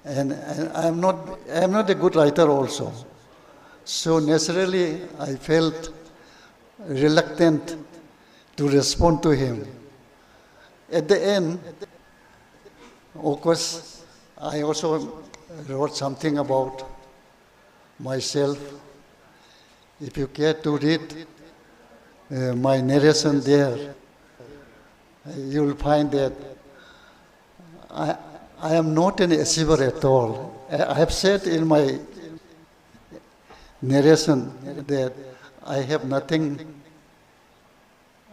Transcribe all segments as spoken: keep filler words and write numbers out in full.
And, and I'm not, I'm not a good writer also. So naturally, I felt reluctant to respond to him. At the end, of course, I also wrote something about myself. If you care to read uh, my narration there, uh, you will find that I, I am not an achiever at all. I I have said in my narration that I have nothing,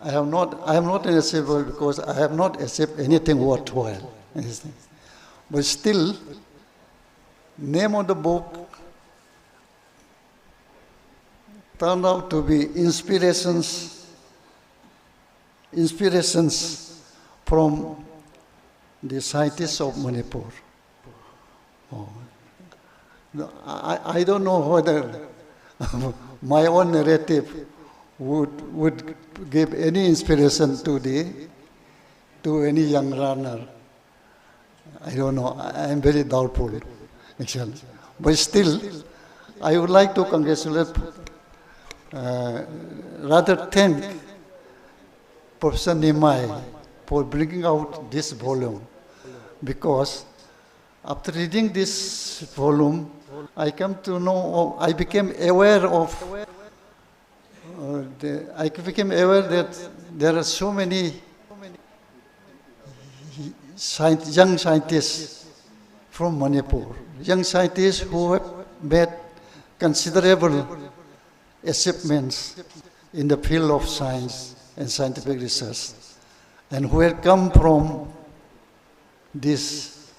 I have not, I am not an achiever because I have not achieved anything worthwhile. But still, name of the book turned out to be inspirations, inspirations from the scientists of Manipur. Oh. No, I, I don't know whether my own narrative would, would give any inspiration to the, to any young learner. I don't know. I am very doubtful, actually. But still, I would like to congratulate, uh, rather thank Professor Nimai for bringing out this volume, because after reading this volume, I come to know, I became aware of, uh, the, I became aware that there are so many scient-, young scientists from Manipur, young scientists who have made considerable achievements in the field of science and scientific research, and who had come from this,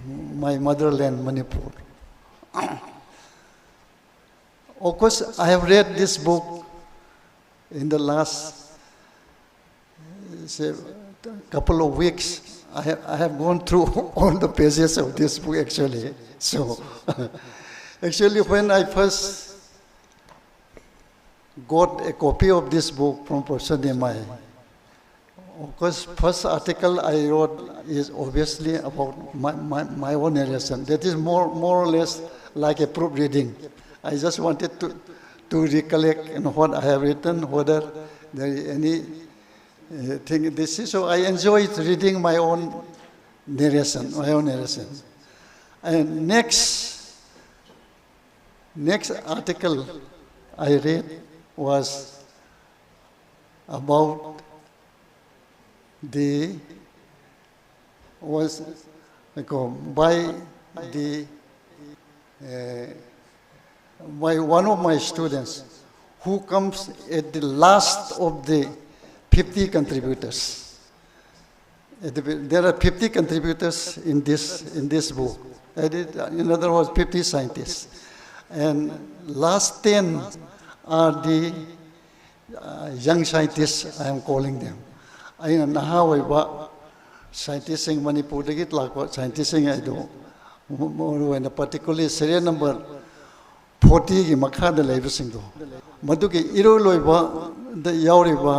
my motherland, Manipur. Of course, I have read this book in the last, say, couple of weeks. I have, I have gone through all the pages of this book, actually. So, actually, when I first got a copy of this book from Professor Nimai, Of course, first article I wrote is obviously about my, my, my own narration. That is more, more or less like a proofreading. I just wanted to, to recollect, you know, what I have written, whether there is any uh, thing. This is, so I enjoyed reading my own narration, my own narration. And next, next article I read was about the was, like, uh, by the uh, by one of my students who comes at the last of the fifty contributors. At the, there are fifty contributors in this in this book. That is, in other words, fifty scientists, and last ten are the uh, young scientists, I am calling them. ꯑꯩꯅ ꯅꯍꯥ ꯑꯣꯏꯕ scientistꯁꯤꯡ, ꯃꯅꯤꯄꯨꯔꯗꯒꯤ ꯂꯥꯛꯄ scientistꯁꯤꯡ ꯑꯗꯨ ꯃꯔꯨꯑꯣꯏꯅ particularly serial number fortyꯒꯤ ꯃꯈꯥꯗ ꯂꯩꯕꯁꯤꯡꯗꯣ, ꯃꯗꯨꯒꯤ ꯏꯔꯣꯏ ꯂꯣꯏꯕꯗ ꯌꯥꯎꯔꯤꯕ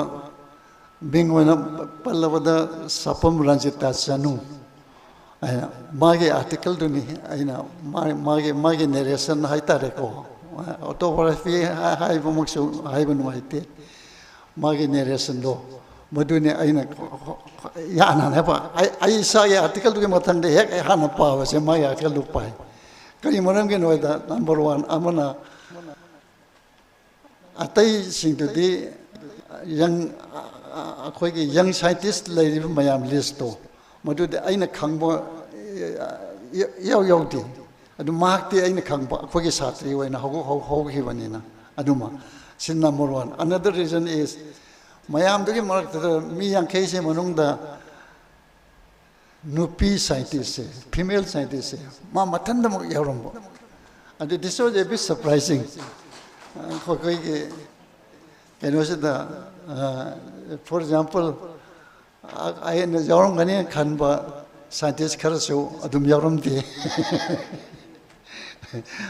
ꯃꯤꯡ ꯑꯣꯏꯅ ꯄꯜꯂꯕꯗ ꯁꯥꯄꯝ ꯔꯟꯖꯤꯇꯥ ꯆꯅꯨ, ꯑꯩꯅ ꯃꯥꯒꯤ articleꯗꯨꯅꯤ ꯑꯩꯅ ꯃꯥ- ꯃꯥꯒꯤ ꯃꯥꯒꯤ narration ꯍꯥꯏꯇꯥꯔꯦꯀꯣ, autobiography ꯍꯥꯏꯕꯃꯛꯁꯨ ꯍꯥꯏꯕ ꯅꯨꯡꯉꯥꯏꯇꯦ, ꯃꯥꯒꯤ narrationꯗꯣ ꯃꯗꯨꯅꯤ ꯑꯩꯅ ꯌꯥꯅꯅꯦꯕ ꯑꯩ ꯑꯩ ꯏꯁꯥꯒꯤ articleꯗꯨꯒꯤ ꯃꯊꯪꯗ ꯍꯦꯛ ꯑꯩ ꯍꯥꯟꯅ ꯄꯥꯕꯁꯦ ꯃꯥꯒꯤ articleꯗꯨ ꯄꯥꯏ꯫ ꯀꯔꯤ ꯃꯔꯝꯒꯤꯅꯣ ꯍꯥꯏꯗ number one ꯑꯃꯅ ꯑꯇꯩꯁꯤꯡꯗꯨꯗꯤ young ꯑꯩꯈꯣꯏꯒꯤ young scientist ꯂꯩꯔꯤꯕ ꯃꯌꯥꯝ listꯇꯣ ꯃꯗꯨꯗꯤ ꯑꯩꯅ ꯈꯪꯕ ꯏꯌꯥꯎ ꯌꯥꯎꯗꯦ꯫ ꯑꯗꯨ ꯃꯍꯥꯛꯇꯤ ꯑꯩꯅ ꯈꯪꯕ ꯑꯩꯈꯣꯏꯒꯤ ꯁꯥꯇ꯭ꯔꯤ ꯑꯣꯏꯅ ꯍꯧ- ꯍꯧ- ꯍꯧꯈꯤꯕꯅꯤꯅ ꯑꯗꯨꯃ ꯁꯤ number one꯫ Another reason is ꯃꯌꯥꯝꯗꯨꯒꯤ ꯃꯔꯛꯇꯨꯗ ꯃꯤ ꯌꯥꯡꯈꯩꯁꯤ ꯃꯅꯨꯡꯗ ꯅꯨꯄꯤ scientistꯁꯦ, female scientistꯁꯦ ꯃꯥ ꯃꯊꯟꯇꯃꯛ ꯌꯥꯎꯔꯝꯕ꯫ ꯑꯗꯨ this was a bit surprising꯫ ꯑꯩꯈꯣꯏꯒꯤ ꯀꯩꯅꯣꯁꯤꯗ, for example, ꯑꯩꯅ ꯌꯥꯎꯔꯝꯒꯅꯤ ꯈꯟꯕ scientist ꯈꯔꯁꯨ ꯑꯗꯨꯝ ꯌꯥꯎꯔꯝꯗꯦ꯫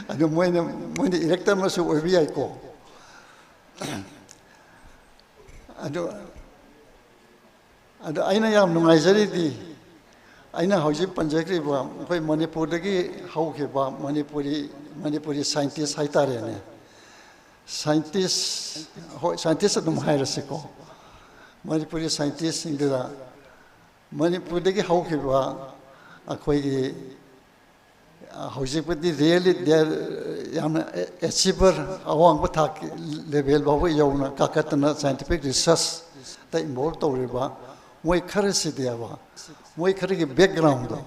ꯑꯗꯨ ꯃꯣꯏꯅ ꯃꯣꯏꯅ ꯏꯔꯛꯇꯕꯁꯨ ꯑꯣꯏꯕ ꯌꯥꯏꯀꯣ꯫ ꯑꯗꯨ ꯑꯗꯣ ꯑꯩꯅ ꯌꯥꯝ ꯅꯨꯡꯉꯥꯏꯖꯔꯤꯗꯤ, ꯑꯩꯅ ꯍꯧꯖꯤꯛ ꯄꯟꯖꯈ꯭ꯔꯤꯕ ꯑꯩꯈꯣꯏ ꯃꯅꯤꯄꯨꯔꯗꯒꯤ ꯍꯧꯈꯤꯕ ꯃꯅꯤꯄꯨꯔꯤ, ꯃꯅꯤꯄꯨꯔꯤ ꯁꯥꯏꯟꯇꯤꯁ ꯍꯥꯏꯇꯥꯔꯦꯅꯦ, ꯁꯥꯏꯟꯇꯤꯁ, ꯍꯣꯏ, ꯁꯥꯏꯟꯇꯤꯁ ꯑꯗꯨꯝ ꯍꯥꯏꯔꯁꯤꯀꯣ, ꯃꯅꯤꯄꯨꯔꯤ ꯁꯥꯏꯟꯇꯤꯁꯁꯤꯡꯗꯨꯗ ꯃꯅꯤꯄꯨꯔꯗꯒꯤ ꯍꯧꯈꯤꯕ ꯑꯩꯈꯣꯏꯒꯤ ꯍꯧꯖꯤꯛꯄꯨꯗꯤ ꯔꯤꯌꯦꯂꯤ ꯌꯥꯝꯅ ꯑꯦꯆꯤꯚꯔ, ꯑꯋꯥꯡꯕ ꯊꯥꯛꯀꯤ ꯂꯦꯚꯦꯜ ꯐꯥꯎꯕ ꯌꯧꯅ ꯀꯥꯈꯠꯇꯅ ꯁꯥꯏꯟꯇꯤꯐꯤꯛ ꯔꯤꯁꯔꯁꯇ ꯏꯟꯚꯣꯜꯕ ꯇꯧꯔꯤꯕ ꯃꯣꯏ ꯈꯔꯁꯤꯗꯤꯕ, ꯃꯣꯏ ꯈꯔꯒꯤ ꯕꯦꯛꯒ꯭ꯔꯥꯎꯟꯗꯣ,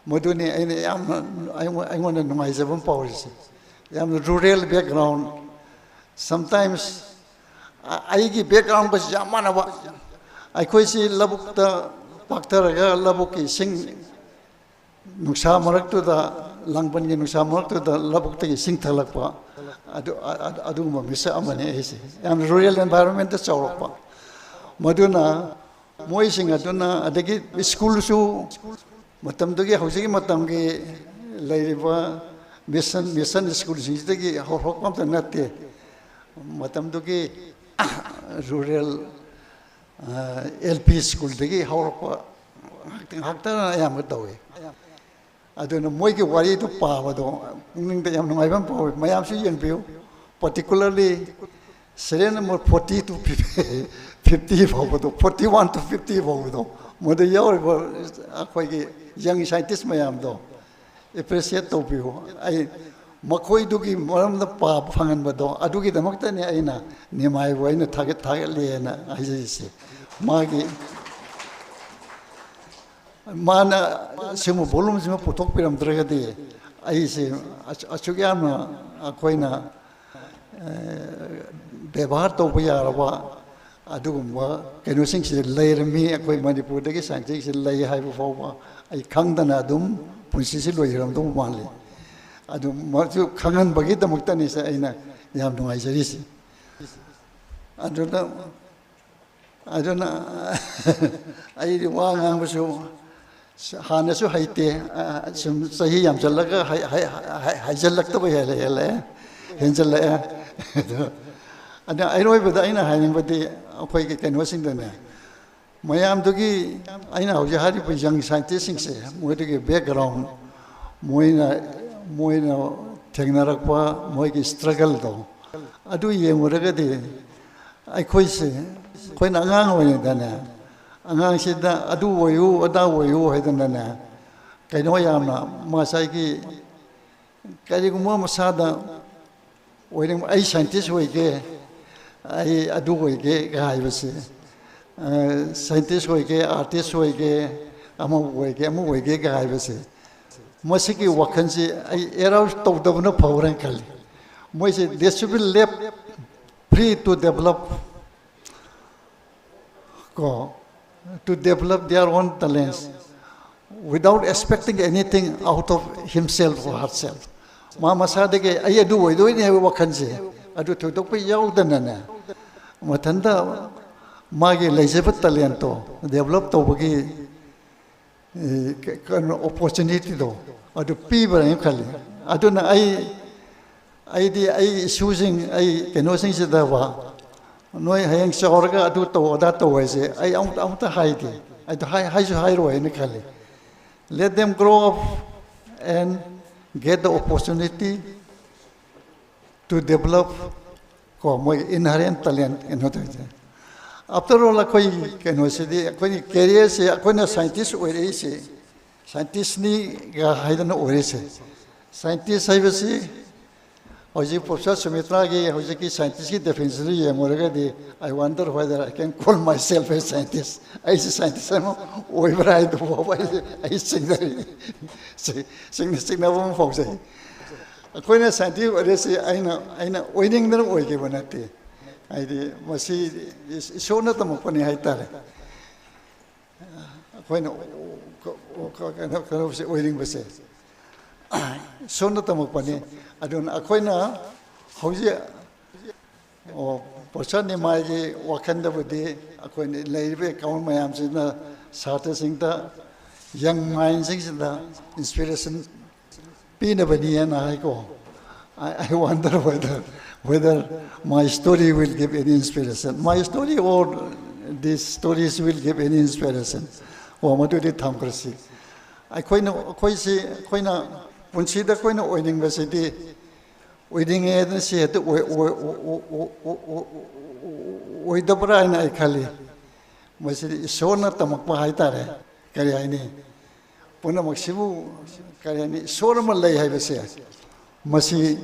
ꯃꯗꯨꯅꯤ ꯑꯩꯅ ꯌꯥꯝꯅ ꯑꯩꯉꯣꯟ- ꯑꯩꯉꯣꯟꯗ ꯅꯨꯡꯉꯥꯏꯖꯕ ꯑꯃ ꯐꯥꯎꯔꯤꯁꯦ꯫ ꯌꯥꯝꯅ ꯔꯨꯔꯦꯜ ꯕꯦꯛꯒ꯭ꯔꯥꯎꯟ, ꯁꯝꯇꯥꯏꯝꯁ ꯑꯩꯒꯤ ꯕꯦꯛꯒ꯭ꯔꯥꯎꯟꯒꯁꯨ ꯌꯥꯝ ꯃꯥꯟꯅꯕ꯫ ꯑꯩꯈꯣꯏꯁꯤ ꯂꯧꯕꯨꯛꯇ ꯄꯥꯛꯊꯔꯒ ꯂꯧꯕꯨꯛꯀꯤ ꯏꯁꯤꯡ, ꯅꯨꯡꯁꯥ ꯃꯔꯛꯇꯨꯗ, ꯂꯥꯡꯕꯟꯒꯤ ꯅꯨꯡꯁꯥ ꯃꯔꯛꯇꯨꯗ ꯂꯧꯕꯨꯛꯇꯒꯤ ꯏꯁꯤꯡ ꯊꯛꯂꯛꯄ, ꯑꯗꯨ ꯑ- ꯑ- ꯑꯗꯨꯒꯨꯝꯕ ꯃꯤꯁꯛ ꯑꯃꯅꯤ ꯑꯩꯁꯦ꯫ ꯌꯥꯝ ꯔꯨꯔꯦꯜ ꯑꯦꯟꯚꯥꯏꯔꯣꯟꯃꯦꯟꯇ ꯆꯥꯎꯔꯛꯄ꯫ ꯃꯗꯨꯅ ꯃꯣꯏꯁꯤꯡ ꯑꯗꯨꯅ, ꯑꯗꯒꯤ ꯁ꯭ꯀꯨꯜꯁꯨ ꯃꯇꯝꯗꯨꯒꯤ, ꯍꯧꯖꯤꯛꯀꯤ ꯃꯇꯝꯒꯤ ꯂꯩꯔꯤꯕ ꯃꯤꯁꯟ ꯃꯤꯁꯟ ꯁ꯭ꯀꯨꯜꯁꯤꯡꯁꯤꯗꯒꯤ ꯍꯧꯔꯛꯄ ꯑꯝꯇ ꯅꯠꯇꯦ꯫ ꯃꯇꯝꯗꯨꯒꯤ ꯔꯨꯔꯦꯜ ꯑꯦꯜ ꯄꯤ ꯁ꯭ꯀꯨꯜꯗꯒꯤ ꯍꯧꯔꯛꯄ ꯉꯥꯛꯇ ꯉꯥꯛꯇꯅ ꯑꯌꯥꯝꯕ ꯇꯧꯏ꯫ ꯑꯗꯨꯅ ꯃꯣꯏꯒꯤ ꯋꯥꯔꯤꯗꯨ ꯄꯥꯕꯗꯣ ꯄꯨꯛꯅꯤꯡꯗ ꯌꯥꯝ ꯅꯨꯡꯉꯥꯏꯕ ꯑꯃ ꯐꯥꯎꯏ꯫ ꯃꯌꯥꯝꯁꯨ ꯌꯦꯡꯕꯤꯌꯨ, particularly serial number forty to fifty ꯐꯥꯎꯕꯗꯣ, forty one to fifty ꯐꯥꯎꯕꯗꯣ, ꯃꯗꯨ ꯌꯥꯎꯔꯤꯕ ꯑꯩꯈꯣꯏꯒꯤ ꯌꯪ ꯁꯥꯏꯟꯇꯤꯁ ꯃꯌꯥꯝꯗꯣ ꯑꯦꯄ꯭ꯔꯤꯁꯤꯌꯦꯠ ꯇꯧꯕꯤꯌꯨ꯫ ꯑꯩ ꯃꯈꯣꯏꯗꯨꯒꯤ ꯃꯔꯝꯗ ꯄꯥꯕ ꯐꯪꯍꯟꯕꯗꯣ, ꯑꯗꯨꯒꯤꯗꯃꯛꯇꯅꯤ ꯑꯩꯅ ꯅꯤꯃꯥꯏꯕꯨ ꯑꯩꯅ ꯊꯥꯒꯠ ꯊꯥꯒꯠꯂꯦꯅ ꯍꯥꯏꯖꯔꯤꯁꯦ꯫ ꯃꯥꯒꯤ ꯃꯥꯅ ꯁꯤꯒꯨꯝꯕ ꯚꯣꯂꯨꯝꯁꯤꯃ ꯄꯨꯊꯣꯛꯄꯤꯔꯝꯗ꯭ꯔꯒꯗꯤ ꯑꯩꯁꯦ ꯑꯁꯨ- ꯑꯁꯨꯛ ꯌꯥꯝꯅ ꯑꯩꯈꯣꯏꯅ, ꯑ, ꯕꯦꯕꯥꯔ ꯇꯧꯕ ꯌꯥꯔꯕ ꯑꯗꯨꯒꯨꯝꯕ ꯀꯩꯅꯣꯁꯤꯡꯁꯤꯗ ꯂꯩꯔꯝꯃꯤ꯫ ꯑꯩꯈꯣꯏ ꯃꯅꯤꯄꯨꯔꯗꯒꯤ ꯁꯥꯏꯟꯇꯤꯁꯁꯤ ꯂꯩ ꯍꯥꯏꯕ ꯐꯥꯎꯕ ꯑꯩ ꯈꯪꯗꯅ ꯑꯗꯨꯝ ꯄꯨꯟꯁꯤꯁꯤ ꯂꯣꯏꯈ꯭ꯔꯝꯗꯧ ꯃꯥꯜꯂꯤ꯫ ꯑꯗꯨ ꯃꯗꯨ ꯈꯪꯍꯟꯕꯒꯤꯗꯃꯛꯇꯅꯤꯁꯦ ꯑꯩꯅ ꯌꯥꯝ ꯅꯨꯡꯉꯥꯏꯖꯔꯤꯁꯦ꯫ ꯑꯗꯨꯅ, ꯑꯗꯨꯅ ꯑꯩꯗꯤ ꯋꯥ ꯉꯥꯡꯕꯁꯨ ꯍꯥꯟꯅꯁꯨ ꯍꯩꯇꯦ, ꯑ, ꯁꯨꯝ ꯆꯍꯤ ꯌꯥꯝꯁꯤꯜꯂꯒ ꯍꯩ- ꯍꯩ- ꯍꯩ- ꯍꯩꯖꯤꯜꯂꯛꯇꯕ ꯍꯦꯜꯂꯦ, ꯍꯦꯜꯂꯛꯑꯦ, ꯍꯦꯟꯖꯤꯜꯂꯛꯑꯦ꯫ ꯑꯗꯣ, ꯑꯗ ꯑꯔꯣꯏꯕꯗ ꯑꯩꯅ ꯍꯥꯏꯅꯤꯡꯕꯗꯤ ꯑꯩꯈꯣꯏꯒꯤ ꯀꯩꯅꯣꯁꯤꯡꯗꯅꯦ, ꯃꯌꯥꯝꯗꯨꯒꯤ ꯑꯩꯅ ꯍꯧꯖꯤꯛ ꯍꯥꯏꯔꯤꯕ ꯌꯪ ꯁꯥꯏꯟꯇꯤꯁꯁꯤꯡꯁꯦ, ꯃꯣꯏꯗꯨꯒꯤ ꯕꯦꯛꯒ꯭ꯔꯥꯎꯟ, ꯃꯣꯏꯅ ꯃꯣꯏꯅ ꯊꯦꯡꯅꯔꯛꯄ ꯃꯣꯏꯒꯤ ꯁ꯭ꯇ꯭ꯔꯒꯜꯗꯣ, ꯑꯗꯨ ꯌꯦꯡꯉꯨꯔꯒꯗꯤ ꯑꯩꯈꯣꯏꯁꯦ, ꯑꯩꯈꯣꯏꯅ ꯑꯉꯥꯡ ꯑꯣꯏꯔꯤꯉꯩꯗꯅꯦ, ꯑꯉꯥꯡꯁꯤꯗ ꯑꯗꯨ ꯑꯣꯏꯌꯨ ꯑꯗꯥ ꯑꯣꯏꯌꯨ ꯍꯥꯏꯗꯅꯅꯦ, ꯀꯩꯅꯣ ꯌꯥꯝꯅ ꯉꯁꯥꯏꯒꯤ ꯀꯔꯤꯒꯨꯝꯕ ꯃꯁꯥꯗ ꯑꯣꯏꯅꯤꯡꯕ, "ꯑꯩ ꯁꯥꯏꯟꯇꯤꯁ ꯑꯣꯏꯒꯦ, ꯑꯩ ꯑꯗꯨ ꯑꯣꯏꯒꯦ" ꯍꯥꯏꯕꯁꯦ, ꯁꯥꯏꯟꯇꯤꯁ ꯑꯣꯏꯒꯦ, ꯑꯥꯔꯇꯤꯁ ꯑꯣꯏꯒꯦ, ꯑꯃ ꯑꯣꯏꯒꯦ, ꯑꯃ ꯑꯣꯏꯒꯦ ꯍꯥꯏꯕꯁꯦ, ꯃꯁꯤꯒꯤ ꯋꯥꯈꯜꯁꯤ ꯑꯩ ꯑꯦꯔꯥꯎꯁ ꯇꯧꯗꯕꯅ ꯐꯕ꯭ꯔꯥ ꯍꯥꯏꯅ ꯈꯜꯂꯤ꯫ ꯃꯣꯏꯁꯦ they should be left free to develop, ꯀꯣ, to develop their own talents without expecting anything out of himself or herself. ꯃꯥ ꯃꯁꯥꯗꯒꯤ "ꯑꯩ ꯑꯗꯨ ꯑꯣꯏꯗꯣꯏꯅꯤ" ꯍꯥꯏꯕ ꯋꯥꯈꯜꯁꯦ ꯑꯗꯨ ꯊꯣꯏꯗꯣꯛꯄ ꯌꯥꯎꯗꯅꯅꯦ, ꯃꯊꯟꯇ ꯃꯥꯒꯤ ꯂꯩꯖꯕ ꯇꯦꯂꯦꯟꯇꯣ ꯗꯦꯕꯂꯞ ꯇꯧꯕꯒꯤ, ꯑꯦ, ꯀ-, ꯀꯩꯅꯣ, ꯑꯣꯄꯣꯔꯆꯨꯅꯤꯇꯤꯗꯣ ꯑꯗꯨ ꯄꯤꯕ꯭ꯔꯥ ꯍꯥꯏꯅ ꯈꯜꯂꯤ꯫ ꯑꯗꯨꯅ ꯑꯩ ꯑꯩꯗꯤ ꯑꯩ ꯏꯁꯨꯁꯤꯡ, ꯑꯩ ꯀꯩꯅꯣꯁꯤꯡꯁꯤꯗꯕ, "ꯅꯣꯏ ꯍꯌꯦꯡ ꯆꯥꯎꯔꯒ ꯑꯗꯨ ꯇꯧ ꯑꯗꯥ ꯇꯧ" ꯍꯥꯏꯁꯦ ꯑꯩ ꯑꯃꯨꯛꯇ ꯑꯃꯨꯛꯇ ꯍꯥꯏꯗꯦ꯫ ꯑꯩꯗꯣ ꯍꯥꯏ-, ꯍꯥꯏꯁꯨ ꯍꯥꯏꯔꯣꯏ ꯍꯥꯏꯅ ꯈꯜꯂꯤ꯫ Let them grow up and get the opportunity to develop, ꯀꯣ, ꯃꯣꯏ inherent talent ꯀꯩꯅꯣ ꯇꯧꯔꯤꯁꯦ꯫ After all, ꯑꯩꯈꯣꯏ ꯀꯩꯅꯣꯁꯤꯗꯤ, ꯑꯩꯈꯣꯏꯒꯤ ꯀꯦꯔꯤꯌꯔꯁꯦ, ꯑꯩꯈꯣꯏꯅ ꯁꯥꯏꯟꯇꯤꯁ ꯑꯣꯏꯔꯛꯏꯁꯦ, ꯁꯥꯏꯟꯇꯤꯁꯅꯤꯒ ꯍꯥꯏꯗꯅ ꯑꯣꯏꯔꯤꯁꯦ꯫ ꯁꯥꯏꯟꯇꯤꯁ ꯍꯥꯏꯕꯁꯤ ꯍꯧꯖꯤꯛ ꯄ꯭ꯔꯣꯐꯦꯁꯔ ꯁꯨꯃꯤꯇ꯭ꯔꯥꯒꯤ ꯍꯧꯖꯤꯛꯀꯤ ꯁꯥꯏꯟꯇꯤꯁꯀꯤ ꯗꯦꯐꯤꯅꯤꯁꯟꯗꯨ ꯌꯦꯡꯉꯨꯔꯒꯗꯤ, "I wonder whether I can call myself a scientist." ꯑꯩꯁꯦ ꯁꯥꯏꯟꯇꯤꯁ ꯑꯃ ꯑꯣꯏꯕ꯭ꯔꯥ ꯍꯥꯏꯗꯨ ꯐꯥꯎꯕ ꯑꯩꯁꯦ, ꯑꯩ ꯆꯤꯡꯅꯔꯤ꯫ ꯆꯤ-, ꯆꯤꯡꯅ-, ꯆꯤꯡꯅꯕ ꯑꯃ ꯐꯥꯎꯖꯩ꯫ ꯑꯩꯈꯣꯏꯅ ꯁꯥꯏꯟꯇꯤꯁ ꯑꯣꯏꯔꯤꯁꯤ ꯑꯩꯅ, ꯑꯩꯅ ꯑꯣꯏꯅꯤꯡꯗꯅ ꯑꯣꯏꯈꯤꯕ ꯅꯠꯇꯦ꯫ ꯍꯥꯏꯗꯤ ꯃꯁꯤ ꯏꯁ-, ꯏꯁꯣꯔꯅ ꯇꯝꯃꯛꯄꯅꯤ ꯍꯥꯏꯇꯥꯔꯦ꯫ ꯑꯩꯈꯣꯏꯅ ꯀꯩꯅꯣ, ꯀꯩꯅꯣꯁꯦ ꯑꯣꯏꯅꯤꯡꯕꯁꯦ ꯏꯁꯣꯔꯅ ꯇꯝꯃꯛꯄꯅꯤ꯫ ꯑꯗꯨꯅ ꯑꯩꯈꯣꯏꯅ ꯍꯧꯖꯤꯛ, ꯑꯣ, ꯄ꯭ꯔꯣꯐꯦꯁꯔ ꯅꯤꯃꯥꯏꯒꯤ ꯋꯥꯈꯜꯗꯕꯨꯗꯤ ꯑꯩꯈꯣꯏꯅ ꯂꯩꯔꯤꯕ ꯑꯦꯀꯥꯎꯟ ꯃꯌꯥꯝꯁꯤꯅ ꯁꯥꯇ꯭ꯔꯁꯤꯡꯗ, ꯌꯪ ꯃꯥꯏꯟꯁꯤꯡꯁꯤꯗ ꯏꯟꯁꯄꯤꯔꯦꯁꯟ ꯄꯤꯅꯕꯅꯤ ꯍꯥꯏꯅ ꯍꯥꯏꯀꯣ꯫ I, I wonder whether, whether my story will give any inspiration. My story or These stories will give any inspiration. ꯑꯣ, ꯃꯗꯨꯗꯤ ꯊꯝꯈ꯭ꯔꯁꯤ꯫ ꯑꯩꯈꯣꯏꯅ ꯑꯩꯈꯣꯏꯁꯤ ꯑꯩꯈꯣꯏꯅ ꯄꯨꯟꯁꯤꯗ ꯑꯩꯈꯣꯏꯅ ꯑꯣꯏꯅꯤꯡꯕꯁꯤꯗꯤ ꯑꯣꯏꯅꯤꯡꯉꯦ ꯍꯥꯏꯗꯅ ꯁꯤ ꯍꯦꯛꯇ ꯑꯣꯏ- ꯑꯣꯏ- ꯑꯣꯏ- ꯑꯣꯏ- ꯑꯣꯏ- ꯑꯣꯏ- ꯑꯣꯏ- ꯑꯣꯏꯗꯕ꯭ꯔꯥ ꯍꯥꯏꯅ ꯑꯩ ꯈꯜꯂꯤ꯫ ꯃꯁꯤꯗꯤ ꯏꯁꯣꯔꯅ ꯇꯝꯃꯛꯄ ꯍꯥꯏꯇꯥꯔꯦ꯫ ꯀꯔꯤ ꯍꯥꯏꯅꯤ? ꯄꯨꯝꯅꯃꯛꯁꯤꯕꯨ ꯀꯔꯤ ꯍꯥꯏꯅꯤ? ꯏꯁꯣꯔ ꯑꯃ ꯂꯩ ꯍꯥꯏꯕꯁꯦ ꯃꯁꯤ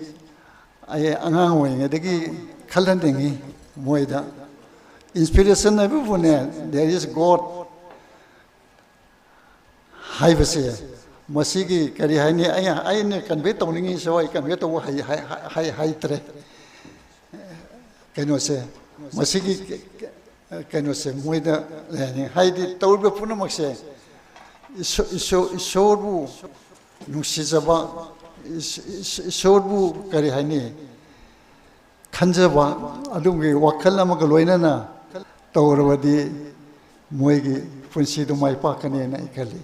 ꯑꯩ ꯑꯉꯥꯡ ꯑꯣꯏꯔꯤꯉꯩꯗꯒꯤ ꯈꯜꯍꯟꯅꯤꯡꯉꯤ ꯃꯣꯏꯗ꯫ Inspiration ꯍꯥꯏꯕꯕꯨꯅꯦ, there is God ꯍꯥꯏꯕꯁꯦ ꯃꯁꯤꯒꯤ ꯀꯔꯤ ꯍꯥꯏꯅꯤ? ꯑꯩ ꯑꯩꯅ convey ꯇꯧꯅꯤꯡꯉꯤꯁꯨ ꯑꯩ convey ꯇꯧꯕ ꯍꯩ- ꯍꯩ- ꯍꯩ- ꯍꯩꯇ꯭ꯔꯦ꯫ ꯀꯩꯅꯣꯁꯦ, ꯃꯁꯤꯒꯤ ꯀꯩꯅꯣꯁꯦ ꯃꯣꯏꯗ ꯂꯩꯍꯟꯅꯤꯡꯉꯤ꯫ ꯍꯥꯏꯗꯤ ꯇꯧꯔꯤꯕ ꯄꯨꯝꯅꯃꯛꯁꯦ ꯏꯁꯣ- ꯏꯁꯣ- ꯏꯁꯣꯔꯕꯨ ꯅꯨꯡꯁꯤꯖꯕ, ꯏꯁ- ꯏꯁ- ꯏꯁꯣꯔꯕꯨ ꯀꯔꯤ ꯍꯥꯏꯅꯤ? ꯈꯟꯖꯕ, ꯑꯗꯨꯒꯤ ꯋꯥꯈꯜ ꯑꯃꯒ ꯂꯣꯏꯅꯅ ꯇꯧꯔꯕꯗꯤ ꯃꯣꯏꯒꯤ ꯄꯨꯟꯁꯤꯗꯨ ꯃꯥꯏ ꯄꯥꯛꯀꯅꯦꯅ ꯑꯩ ꯈꯜꯂꯤ꯫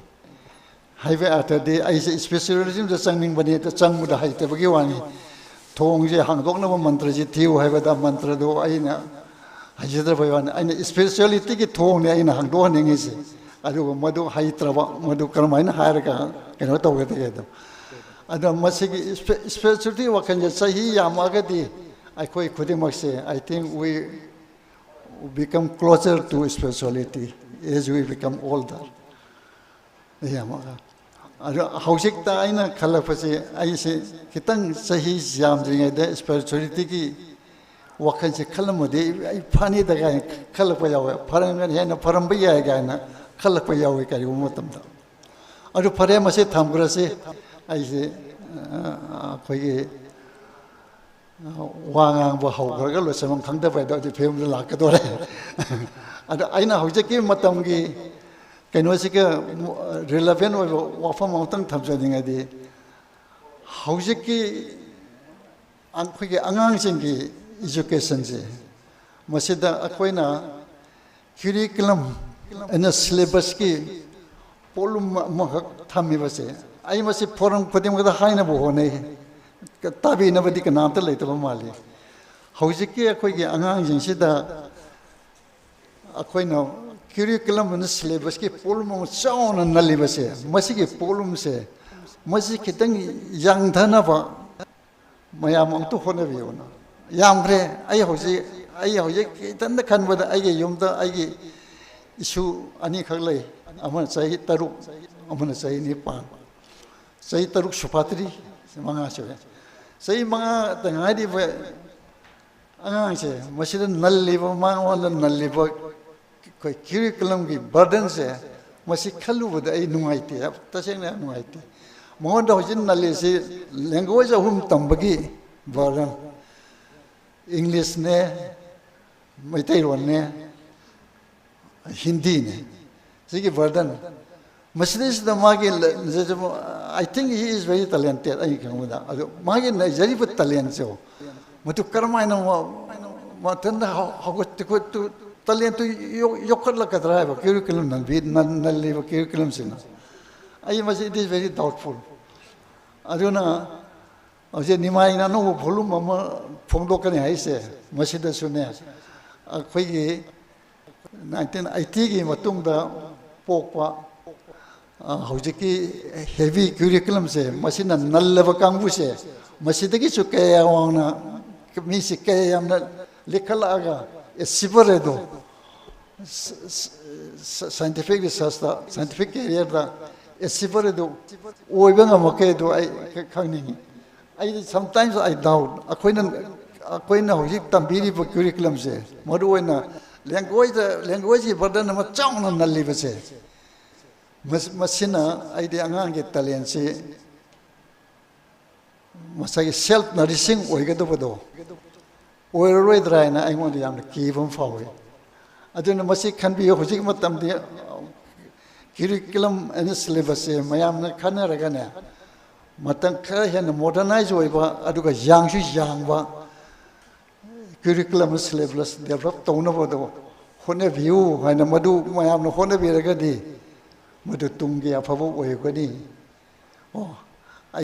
ꯍꯥꯏꯕ ꯑꯥꯔꯊꯗꯤ ꯑꯩꯁꯦ spiritualismꯗ ꯆꯪꯅꯤꯡꯕꯅꯤ, ꯑꯗ ꯆꯪꯕꯗ ꯍꯩꯇꯕꯒꯤ ꯋꯥꯅꯤ꯫ ꯊꯣꯡꯁꯦ ꯍꯥꯡꯗꯣꯛꯅꯕ ꯃꯟꯇ꯭ꯔꯁꯤ ꯊꯤꯌꯨ ꯍꯥꯏꯕꯗ ꯃꯟꯇ꯭ꯔꯗꯨ ꯑꯩꯅ ꯍꯩꯖꯗꯕꯩ ꯋꯥꯅꯤ꯫ ꯑꯩꯅ spiritualityꯒꯤ ꯊꯣꯡꯅꯤ ꯑꯩꯅ ꯍꯥꯡꯗꯣꯛꯍꯟꯅꯤꯡꯉꯤꯁꯦ꯫ ꯑꯗꯨꯒ ꯃꯗꯨ ꯍꯩꯇ꯭ꯔꯕ, ꯃꯗꯨ ꯀꯔꯝꯍꯥꯏꯅ ꯍꯥꯏꯔꯒ ꯀꯩꯅꯣ ꯇꯧꯒꯗꯒꯦꯗꯣ꯫ ꯑꯗꯣ ꯃꯁꯤꯒꯤ spirituality ꯋꯥꯈꯜꯁꯦ ꯆꯍꯤ ꯌꯥꯝꯃꯛꯑꯒꯗꯤ ꯑꯩꯈꯣꯏ ꯈꯨꯗꯤꯡꯃꯛꯁꯦ, I think we become closer to spirituality as we become older. ꯌꯥꯝꯃꯛꯑꯒ꯫ ꯑꯗꯣ ꯍꯧꯖꯤꯛꯇ ꯑꯩꯅ ꯈꯜꯂꯛꯄꯁꯦ, ꯑꯩꯁꯦ ꯈꯤꯇꯪ ꯆꯍꯤ ꯌꯥꯝꯗ꯭ꯔꯤꯉꯩꯗ spiritualityꯒꯤ ꯋꯥꯈꯜꯁꯦ ꯈꯜꯂꯝꯃꯗꯤ ꯑꯩ ꯐꯅꯤꯗ ꯀꯥꯏꯅ ꯈꯜꯂꯛꯄ ꯌꯥꯎꯋꯦ꯫ ꯐꯔꯝꯒꯅꯤ, ꯍꯦꯟꯅ ꯐꯔꯝꯕ ꯌꯥꯏ ꯀꯥꯏꯅ ꯈꯜꯂꯛꯄ ꯌꯥꯎꯋꯤ ꯀꯔꯤꯒꯨꯝꯕ ꯃꯇꯝꯗ꯫ ꯑꯗꯨ ꯐꯔꯦ, ꯃꯁꯤ ꯊꯝꯈ꯭ꯔꯁꯤ꯫ ꯑꯩꯁꯦ, ꯑ, ꯑꯩꯈꯣꯏꯒꯤ, ꯑ, ꯋꯥ ꯉꯥꯡꯕ ꯍꯧꯈ꯭ꯔꯒ ꯂꯣꯏꯁꯟꯐꯝ ꯈꯪꯗꯕ ꯍꯥꯏꯗꯣ ꯑꯗꯨꯒꯤ ꯐꯤꯕꯝꯗ ꯂꯥꯛꯀꯗꯣꯔꯦ꯫ ꯑꯗꯣ ꯑꯩꯅ ꯍꯧꯖꯤꯛꯀꯤ ꯃꯇꯝꯒꯤ ꯀꯩꯅꯣꯁꯤꯒ relevant ꯑꯣꯏꯕ ꯋꯥꯐꯝ ꯑꯃꯇꯪ ꯊꯝꯖꯅꯤꯡꯉꯗꯤ, ꯍꯧꯖꯤꯛꯀꯤ ꯑꯩꯈꯣꯏꯒꯤ ꯑꯉꯥꯡꯁꯤꯡꯒꯤ educationꯁꯦ, ꯃꯁꯤꯗ ꯑꯩꯈꯣꯏꯅ curriculum ꯑꯩꯅ syllabusꯀꯤ ꯄꯣꯠꯂꯨꯝ ꯑꯃꯈꯛ ꯊꯝꯃꯤꯕꯁꯦ, ꯑꯩ ꯃꯁꯤ forum ꯈꯨꯗꯤꯡꯃꯛꯇ ꯍꯥꯏꯅꯕ ꯍꯣꯠꯅꯩ, ꯇꯥꯕꯤꯅꯕꯗꯤ ꯀꯅꯥꯝꯇ ꯂꯩꯇꯕ ꯃꯥꯜꯂꯤ꯫ ꯍꯧꯖꯤꯛꯀꯤ ꯑꯩꯈꯣꯏꯒꯤ ꯑꯉꯥꯡꯁꯤꯡꯁꯤꯗ ꯑꯩꯈꯣꯏꯅ ꯀꯦꯔꯤꯀꯨꯂꯝ ꯑꯃꯅ ꯁꯤꯂꯦꯕꯁꯀꯤ ꯄꯣꯠꯂꯨꯝ ꯑꯃ ꯆꯥꯎꯅ ꯅꯜꯂꯤꯕꯁꯦ, ꯃꯁꯤꯒꯤ ꯄꯣꯠꯂꯨꯝꯁꯦ, ꯃꯁꯤ ꯈꯤꯇꯪ ꯌꯥꯡꯊꯅꯕ ꯃꯌꯥꯝ ꯑꯝꯇ ꯍꯣꯠꯅꯕꯤꯌꯨꯅ꯫ ꯌꯥꯝꯈ꯭ꯔꯦ꯫ ꯑꯩ ꯍꯧꯖꯤꯛ, ꯑꯩ ꯍꯧꯖꯤꯛ ꯏꯊꯟꯇ ꯈꯟꯕꯗ ꯑꯩꯒꯤ ꯌꯨꯝꯗ ꯑꯩꯒꯤ ꯏꯁꯨ ꯑꯅꯤꯈꯛ ꯂꯩ꯫ ꯑꯃꯅ ꯆꯍꯤ ꯇꯔꯨꯛ, ꯑꯃꯅ ꯆꯍꯤ ꯅꯤꯄꯥꯟ꯫ ꯆꯍꯤ ꯇꯔꯨꯛ ꯁꯨꯐꯥꯠꯇ꯭ꯔꯤ, ꯃꯉꯥ ꯁꯨꯔꯦ꯫ ꯆꯍꯤ ꯃꯉꯥꯗ ꯉꯥꯏꯔꯤꯕ ꯑꯉꯥꯡꯁꯦ, ꯃꯁꯤꯗ ꯅꯜꯂꯤꯕ, ꯃꯉꯣꯟꯗ ꯅꯜꯂꯤꯕ ꯑꯩꯈꯣꯏ ꯀꯦꯔꯤꯀꯨꯂꯝꯒꯤ ꯕꯔꯗꯟꯁꯦ, ꯃꯁꯤ ꯈꯜꯂꯨꯕꯗ ꯑꯩ ꯅꯨꯡꯉꯥꯏꯇꯦ, ꯇꯁꯦꯡꯅ ꯌꯥꯝ ꯅꯨꯡꯉꯥꯏꯇꯦ꯫ ꯃꯉꯣꯟꯗ ꯍꯧꯖꯤꯛ ꯅꯜꯂꯤꯁꯤ ꯂꯦꯡꯒ꯭ꯋꯦꯖ ꯑꯍꯨꯝ ꯇꯝꯕꯒꯤ ꯕꯔꯗꯟ, ꯏꯪꯂꯤꯁꯅꯦ, ꯃꯩꯇꯩꯂꯣꯟꯅꯦ, ꯍꯤꯟꯗꯤꯅꯦ꯫ ꯁꯤꯒꯤ ꯕꯔꯗꯟ꯫ ꯃꯁꯤꯗꯩꯁꯤꯗ ꯃꯥꯒꯤ, I think he is very talented, ꯑꯩ ꯈꯪꯕꯗ꯫ ꯑꯗꯣ ꯃꯥꯒꯤ ꯂꯩꯖꯔꯤꯕ ꯇꯦꯂꯦꯟꯁꯦ, ꯃꯗꯨ ꯀꯔꯝꯍꯥꯏꯅ ꯃ-, ꯃꯊꯟꯇ ꯍꯧ-, ꯍꯧꯒꯠ-, ꯇꯦꯂꯦꯟꯇꯨ, ꯇꯦꯂꯦꯟꯇꯨ ꯌꯣꯛ-, ꯌꯣꯛꯈꯠꯂꯛꯀꯗ꯭ꯔꯥ ꯍꯥꯏꯕ ꯀꯦꯔꯤꯀꯨꯂꯝ ꯅꯜꯕꯤ-, ꯅꯜ-, ꯅꯜꯂꯤꯕ ꯀꯦꯔꯤꯀꯨꯂꯝꯁꯤꯅ꯫ ꯑꯩ ꯃꯁꯤ, it is very doubtful꯫ ꯑꯗꯨꯅ ꯍꯧꯖꯤꯛ ꯅꯤꯃꯥꯏꯅ ꯑꯅꯧꯕ ꯚꯣꯂꯨꯝ ꯑꯃ ꯐꯣꯡꯗꯣꯛꯀꯅꯤ ꯍꯥꯏꯁꯦ, ꯃꯁꯤꯗꯁꯨꯅꯦ, ꯑꯩꯈꯣꯏꯒꯤ ꯅꯥꯏꯟꯇꯤꯟ ꯑꯩꯠꯇꯤꯒꯤ ꯃꯇꯨꯡꯗ ꯄꯣꯛꯄ, ꯑ, ꯍꯧꯖꯤꯛꯀꯤ ꯍꯦꯚꯤ ꯀꯦꯔꯤꯀꯨꯂꯝꯁꯦ, ꯃꯁꯤꯅ ꯅꯜꯂꯕ ꯀꯥꯡꯕꯨꯁꯦ, ꯃꯁꯤꯗꯒꯤꯁꯨ ꯀꯌꯥ ꯋꯥꯡꯅ ꯃꯤꯁꯤ ꯀꯌꯥ ꯌꯥꯝꯅ ꯂꯤꯈꯠꯂꯛꯑꯒ ꯑꯦꯆꯤꯚꯔ ꯑꯗꯣ, ꯁ-, ꯁ-, ꯁ-, ꯁꯥꯏꯟꯇꯤꯐꯤꯛ ꯔꯤꯁꯔꯁꯇ, ꯁꯥꯏꯟꯇꯤꯐꯤꯛ ꯀꯦꯔꯤꯌꯔꯗ ꯑꯦꯆꯤꯚꯔ ꯑꯗꯨ ꯑꯣꯏꯕ ꯉꯝꯃꯛꯀꯦ ꯑꯗꯨ ꯑꯩ ꯈ-, ꯈꯪꯅꯤꯡꯉꯤ꯫ ꯑꯩꯗꯤ sometimes I doubt꯫ ꯑꯩꯈꯣꯏꯅ, ꯑꯩꯈꯣꯏꯅ ꯍꯧꯖꯤꯛ ꯇꯝꯕꯤꯔꯤꯕ ꯀꯦꯔꯤꯀꯨꯂꯝꯁꯦ, ꯃꯔꯨꯑꯣꯏꯅ ꯂꯦꯡꯒ꯭ꯋꯦꯖꯇ, ꯂꯦꯡꯒ꯭ꯋꯦꯖꯀꯤ ꯕꯔꯗꯟ ꯑꯃ ꯆꯥꯎꯅ ꯅꯜꯂꯤꯕꯁꯦ, ꯃꯁ-, ꯃꯁꯤꯅ ꯑꯩꯗꯤ ꯑꯉꯥꯡꯒꯤ ꯇꯦꯂꯦꯟꯁꯤ ꯉꯁꯥꯏꯒꯤ ꯁꯦꯜꯐ ꯅꯔꯤꯁꯤꯡ ꯑꯣꯏꯒꯗꯕꯗꯣ ꯑꯣꯏꯔꯔꯣꯏꯗ꯭ꯔꯥ ꯍꯥꯏꯅ ꯑꯩꯉꯣꯟꯗ ꯌꯥꯝꯅ ꯀꯤꯕ ꯑꯃ ꯐꯥꯎꯏ꯫ ꯑꯗꯨꯅ ꯃꯁꯤ ꯈꯟꯕꯤꯌꯨ, ꯍꯧꯖꯤꯛ ꯃꯇꯝꯗꯤ ꯀꯦꯔꯤꯀꯨꯂꯝ ꯑꯦꯟ ꯁꯤꯂꯦꯕꯁꯁꯦ ꯃꯌꯥꯝꯅ ꯈꯟꯅꯔꯒꯅꯦ, ꯃꯇꯝ ꯈꯔ ꯍꯦꯟꯅ ꯃꯣꯗꯔꯅꯥꯏꯖ ꯑꯣꯏꯕ, ꯑꯗꯨꯒ ꯌꯥꯡꯁꯨ ꯌꯥꯡꯕ ꯀꯦꯔꯤꯀꯨꯂꯝ ꯁꯤꯂꯦꯕꯁ ꯗꯦꯕꯂꯞ ꯇꯧꯅꯕꯗꯣ ꯍꯣꯠꯅꯕꯤꯌꯨ ꯍꯥꯏꯅ, ꯃꯗꯨ ꯃꯌꯥꯝꯅ ꯍꯣꯠꯅꯕꯤꯔꯒꯗꯤ ꯃꯗꯨ ꯇꯨꯡꯒꯤ ꯑꯐꯕ ꯑꯣꯏꯒꯅꯤ꯫ ꯑꯣ,